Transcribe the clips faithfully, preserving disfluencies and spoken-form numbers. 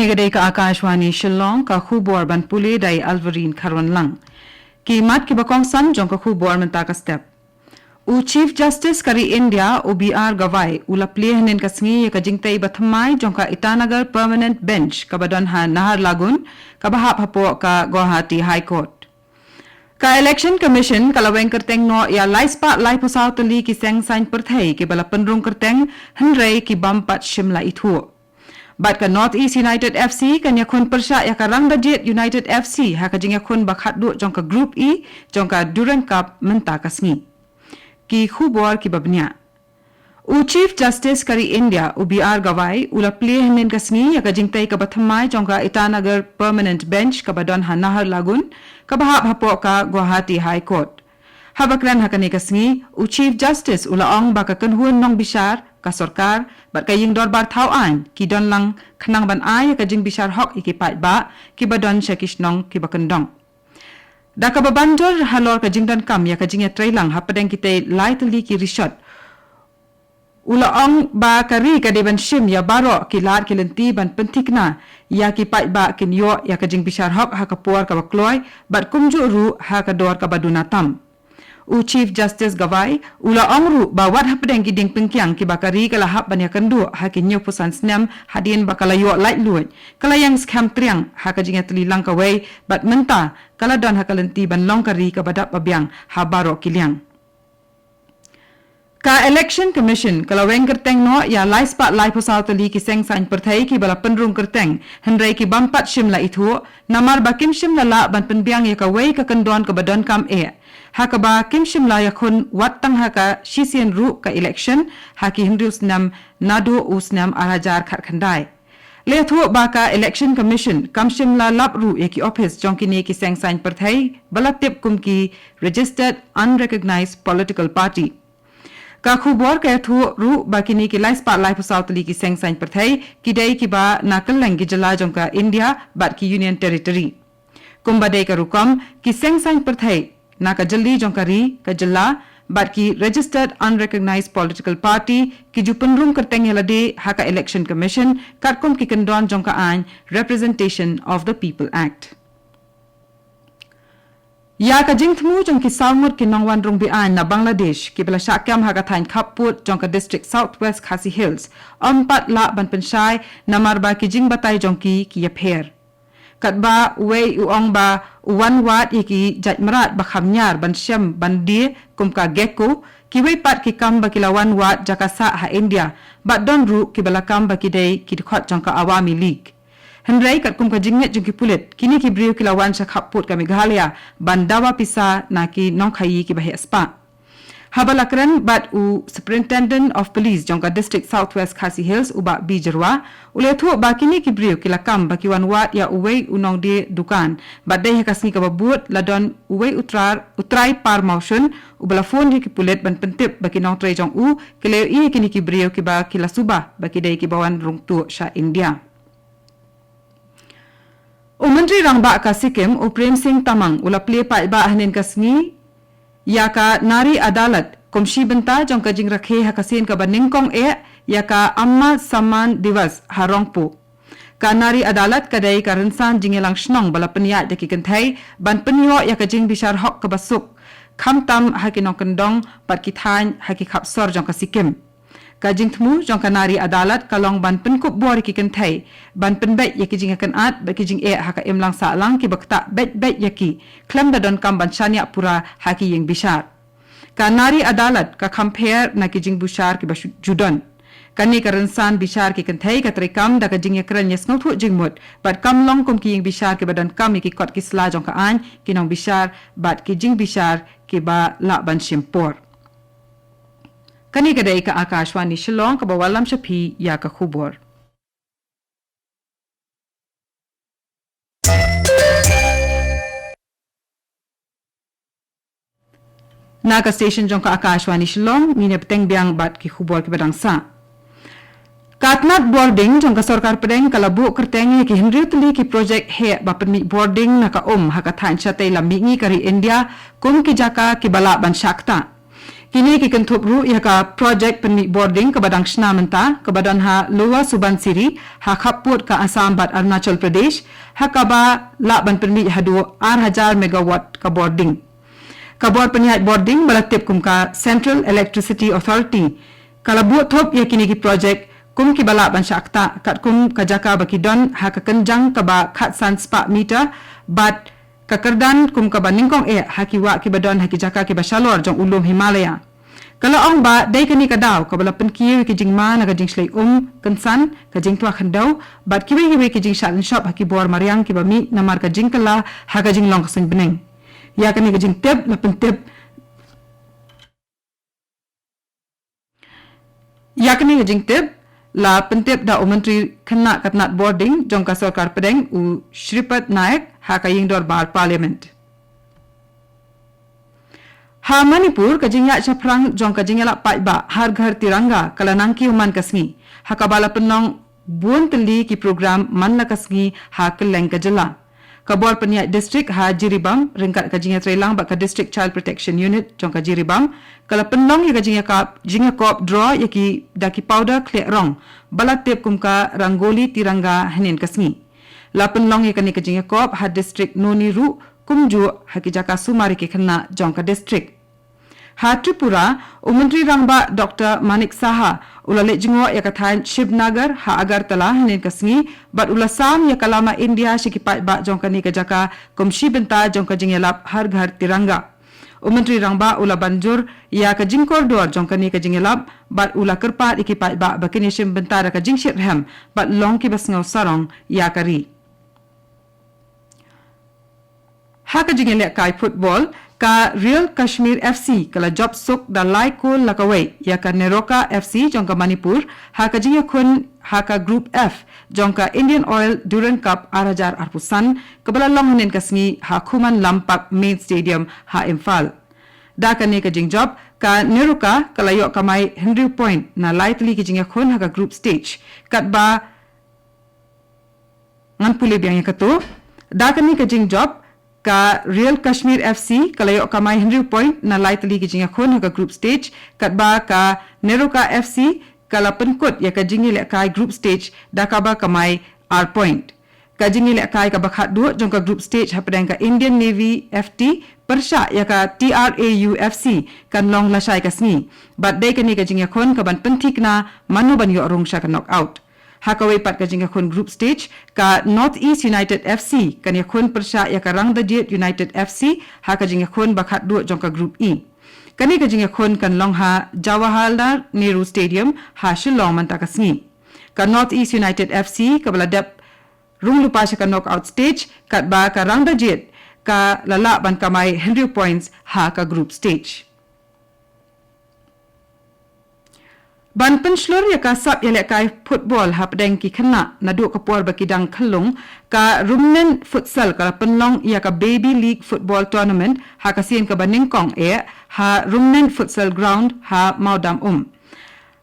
Ka dei ka Akashvani Shillong, ka khubor ban pule da i Alvarine Kharwanlang. Ki mat kiba kongsan jong ka khubor mynta ka step. U Chief Justice ka ri India, u B R Gavai, u la plie hynnin ka sngi ïa ka jingtei ba thymmai jong ka Itanagar Permanent Bench kaba don ha Naharlagun, kaba hap hapoh ka Guwahati High Court. Ka Election Commission ka la weng kyrteng noh ïa lai spah laiphew saw tylli ki seng saiñ pyrthei kiba la pynrung kyrteng, hynrei ki bym pat shim la ithuh. Bad ka North East United F C kan ïakhun pyrshah ïa ka Rangdajied United F C ha ka jingïakhun ba khatduh jong ka Group E jong ka Durand Cup mynta ka sngi. Ki khubor kiba bniah. U Chief Justice ka ri India, u B R Gavai, u la plie hynnin ka sngi ïa ka jingtei kaba thymmai jong ka Itanagar Permanent Bench kaba don ha Naharlagun, kaba hap hapoh ka Guwahati High Court. Haba kren ha kane ka sngi, u Chief Justice u la ong ba ka kynhun nongbishar, ka sorkar, bad ka ïing dorbar thaw aiñ, ki don lang khnang ban ai ïa ka jingbishar hok ïa ki paidbah kiba don sha ki shnong kiba kyndong. Da kaba ban jur halor ka jingdonkam ïa ka jingïatreilang hapdeng kitei lai tylli ki rishot, u la ong ba ka ri ka dei ban shim ïa baroh ki lad ki lynti ban pynthikna ïa ki paidbah kin ïoh ïa ka jingbishar hok ha ka por kaba kloi, bad kumjuh ruh ha ka dor kaba duna tam. U Chief Justice Gavai u la ong ruh ba wat hapdeng ki diengpyngkiang kiba ka ri ka la hap ban ïakynduh ha ki hynñiewphew san snem hadien ba ka la ïoh laitluid, ka la ïeng skhem triang ha ka jingïatylli lang kawei, bad mynta ka la don ha ka lynti ban long ka ri kaba dap ba biang ha baroh ki liang. Ka Election Commission ka la weng kyrteng noh ïa lai spah laiphew saw tylli ki seng saiñ pyrthei kiba la pynrung kyrteng, hynrei ki bym pat shim la ithuh, namar ba kim shym la lah ban pynbiang ïa kawei ka kyndon kaba donkam eh. Ha kaba kim shym la ïakhun wat tang ha ka shisien ruh ka election ha ki hynriew snem naduh u snem ar hajar khatkhyndai. La ïathuh ba ka Election Commission kam shym la lap ruh ïa ki ophis jong kine ki seng saiñ pyrthei ba la tip kum ki Registered Unrecognized Political Party. Ka khubor ka ïathuh ruh ba kine ki lai spah laiphew saw tylli ki seng saiñ pyrthei ki dei kiba na kylleng ki jylla jong ka India bad ki Union Territory. Kumba dei ka rukom, ki seng saiñ pyrthei na ka jylli jong ka ri, ka jylla, bad ki Registered Unrecognized Political Party ki ju pynrung kyrteng ïa lade ha ka Election Commission katkum ki kyndon jong ka aiñ Representation of the People Act. Ïa ka jingthmu jong ki saw ngut ki nongwan rung be-aiñ na Bangladesh kiba la shah kem ha ka thaiñ khappud jong ka district South West Khasi Hills, ym pat lah ban pynshai namar ba ki jingbatai jong ki ki ïapher. Katba uwei u ong ba u wan wad ïa ki jait mrad ba kham ñiar ban shem ban die kum ka gecko, kiwei pat ki kam ba ki la wan wad jaka sah ha India, bad don ruh kiba la kam ba ki dei ki dkhot jong ka Awami League. Hynrei katkum ka jingngeit jong ki pulit, kine ki briew ki la wan sha khappud ka Meghalaya ban dawa pisa na ki nongkhaïi kiba heh spah. Haba la kren bad u Superintendent of Police jong ka District South West Khasi Hills, u Bah B Jyrwa, u la ïathuh ba kine ki briew ki la kam ba ki wan wad ïa uwei u nongdie dukan, bad dei ha ka sngi kaba bud la don uwei u trai, u trai par mawshun, uba la phone ïa ki pulit ban pyntip ba ki nongtrei jong u ki la ïohi ïa kine ki briew kiba ki la suba ba ki dei kiba wan rung tuh sha India. U Myntri Rangbah ka Sikkim, u Prem Singh Tamang, u la plie paidbah hynnin ka sngi ïa ka Nari Adalat kum shi bynta jong ka jingrakhe ha ka sien kaba nyngkong eh ïa ka Atma Samman Diwas ha Rongpo. Ka Nari Adalat ka dei ka rynsan jingïalang shnong ba la pynïaid da ki kynthei ban pynïoh ïa ka jingbishar hok kaba suk, khamtam ha ki nongkyndong bad ki thaiñ ha ki khap sor jong ka Sikkim. Ka jingthmu jong ka Nari Adalat ka long ban pynkup bor ïa ki kynthei ban pynbeit ïa ki jingïakynad bad ki jingeh ha ka imlang sahlang kiba ktah beit beit ïa ki, khlem da donkam ban shaniah pura ha ki ïing bishar. Ka Nari Adalat ka kham pher na ki jingbishar kiba shu-, ju don. Kane ka rynsan bishar ki kynthei ka treikam da ka jingïakren ïasngewthuh jingmut bad kam long kum ki ïing bishar kiba donkam ïa ki kot ki sla jong ka aiñ, ki nongbishar bad ki jingbishar kiba lah ban shim por. Kane ka dei ka Akashvani Shillong kaba wallam sha phi ïa ka khubor. Na ka station jong ka Akashvani Shillong, ngin ïa bteng biang bad ki khubor kiba dang sah. Ka tnat bording jong ka sorkar pdeng ka la buh kyrteng ïa ki hynriew tylli ki projek heh ba pynmih bording na ka um ha ka thaiñ shatei lam mihngi ka ri India kum ki jaka kiba lah ban shah ktah. Kine ki kynthup ruh ïa ka projek pynmih bording kaba dang shna mynta, kaba don ha Lower Subansiri, ha khappud ka Assam bad Arunachal Pradesh, ha kaba lah ban pynmih haduh ar hajar megawatt ka bording. Ka bor pynïaid bording ba la tip kum ka Central Electricity Authority ka la buh thup ïa kine ki projek kum kiba lah ban shah ktah, katkum ka jaka ba ki don ha ka kynjang kaba khatsan spah meter, bad ka kyrdan kum kaba nyngkong eh ha ki wah kiba don ha ki jaka kiba shalor jong u lum Himalaya. Ka la ong ba dei kane ka daw kaba la pynkiew ïa ki jingma na ka jingshlei um kynsan, ka jingtwa khyndew, bad kiwei kiwei ki jingshah lynshop ha ki bor mariang kiba mih namar ka jingkylla ha ka jinglong ka suiñ bneng. Ïa kane ka jingtip la pyntip Ïa kane ka jingtip la pyntip da u Myntri Khynnah ka tnat bording jong ka Sorkar Pdeng, u Shripad Naik, ha ka ïing dorbar Parliament. Ha Manipur, ka jingïaid shaphrang jong ka jingïalap paidbah Har Ghar Tiranga ka la nang kiew man ka sngi, ha kaba la pynlong bun tylli ki program man la ka sngi ha kylleng ka jylla. Ka bor pynïaid district ha Jiribam ryngkat ka jingïatreilang bad ka District Child Protection Unit jong ka Jiribam ka la pynlong ïa ka jingïakop, jingïakop draw ïa ki da ki powder khlieh rong ba la tip kum ka Rangoli Tiranga hynnin ka sngi. La pynlong ïa kane ka jingïakop ha district Noni ruh, kumjuh ha ki jaka sumar ïa ki khynnah jong ka district. Ha Tripura, u Myntri Rangbah Doctor Manik Saha u la leit jngoh ïa ka thaiñ Shivnagar ha Agartala hynnin ka sngi, bad u la sam ïa ka lama India sha ki paidbah jong kane ka jaka kum shi bynta jong ka jingïalap Har Ghar Tiranga. U Myntri Rangbah u la ban jur ïa ka jingkordor jong kane ka jingïalap, bad u la kyrpad ïa ki paidbah ba kin ïashim bynta da ka jingshitrhem bad long kiba sngew sarong ïa ka ri. Ha ka jingïalehkai football, ka Real Kashmir F C ka la jop suk da lai kol la kawei ïa ka Neroka F C jong ka Manipur ha ka jingïakhun ha ka Group F jong ka Indian Oil Durand Cup ar hajar arphew san, kaba la long hynnin ka sngi ha Khuman Lampak Main Stadium ha Imphal. Da kane ka jingjop, ka Neroka ka la ïoh kamai hynriew point na lai tylli ki jingïakhun ha ka group stage, katba Ngan pule biang ïa kato. Da kane ka jingjop, ka Real Kashmir F C ka la ïoh kamai hynriew point na lai tylli ki jingïakhun ha ka group stage, katba ka Neroka F C ka la pynkut ïa ka jingïalehkai group stage da kaba kamai ar point. Ka jingïalehkai kaba khatduh jong ka group stage hapdeng ka Indian Navy F T pyrshah ïa ka T R A U F C kan long lashai ka sngi. Bad dei kane ka jingïakhun kaban pynthikna mano ban ïoh rung sha ka knockout. Ha kawei pat ka jingïakhun group stage, ka North East United F C kan ïakhun pyrshah ïa ka Rangdajied United F C ha ka jingïakhun ba khatduh jong ka Group E. Kane ka jingïakhun kan long ha Jawaharlal Nehru Stadium ha Shillong mynta ka sngi. Ka North East United F C kaba la dep rung lypa sha ka knockout stage, katba ka Rangdajied ka la lah ban kamai hynriew points ha ka group stage. Ban pynshlur ïa ka sap ïalehkai football hapdeng ki khynnah naduh ka por ba ki dang khyllung, ka Rumnen Futsal ka la pynlong ïa ka Baby League Football Tournament ha ka sien kaba nyngkong eh ha Rumnen Futsal Ground ha Mawdam Um.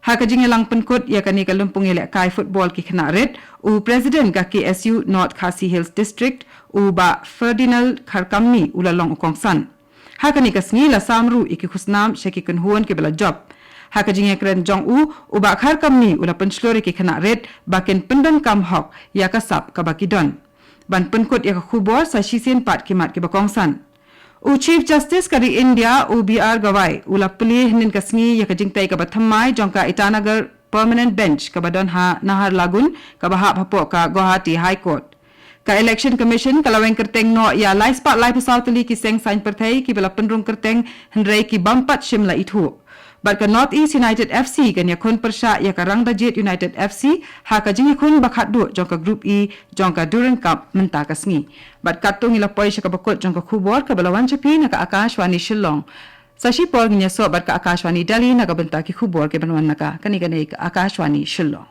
Ha ka jingïalang pynkut ïa kane ka lympung ïalehkai football ki khynnah rit, u President ka K S U North Khasi Hills District, u Bah Ferdinand Kharkamni u la long u kongsan. Ha kane ka sngi la sam ruh ïa ki khusnam sha ki kynhun kiba la jop. Ha ka jingïakren jong u, u Bah Kharkamni u la pynshlur ïa ki khynnah rit ba kin pyndonkam hok ïa ka sap kaba ki don. Ban pynkut ïa ka khubor sa shisien pat ki mat kiba kongsan. U Chief Justice ka ri India, u B R Gavai, u la plie hynnin ka sngi ïa ka jingtei kaba thymmai jong ka Itanagar Permanent Bench kaba don ha Naharlagun, kaba hap hapoh ka Guwahati High Court. Ka Election Commission ka la weng kyrteng noh ïa lai spah laiphew saw tylli ki seng saiñ pyrthei kiba la pynrung kyrteng, hynrei ki bym pat shym la ithuh. Bad ka North East United F C kan ïakhun pyrshah ïa ka Rangdajied United F C ha ka jingïakhun ba khatduh jong ka Group E jong ka Durand Cup mynta ka sngi. Bad katto ngi la poi sha kaba kut jong ka khubor kaba la wan sha phi na ka Akashvani Shillong. Sa shipor ngin ïasoh bad ka Akashvani Delhi na ka bynta ki khubor kiban wan na ka kane kane ka Akashvani Shillong.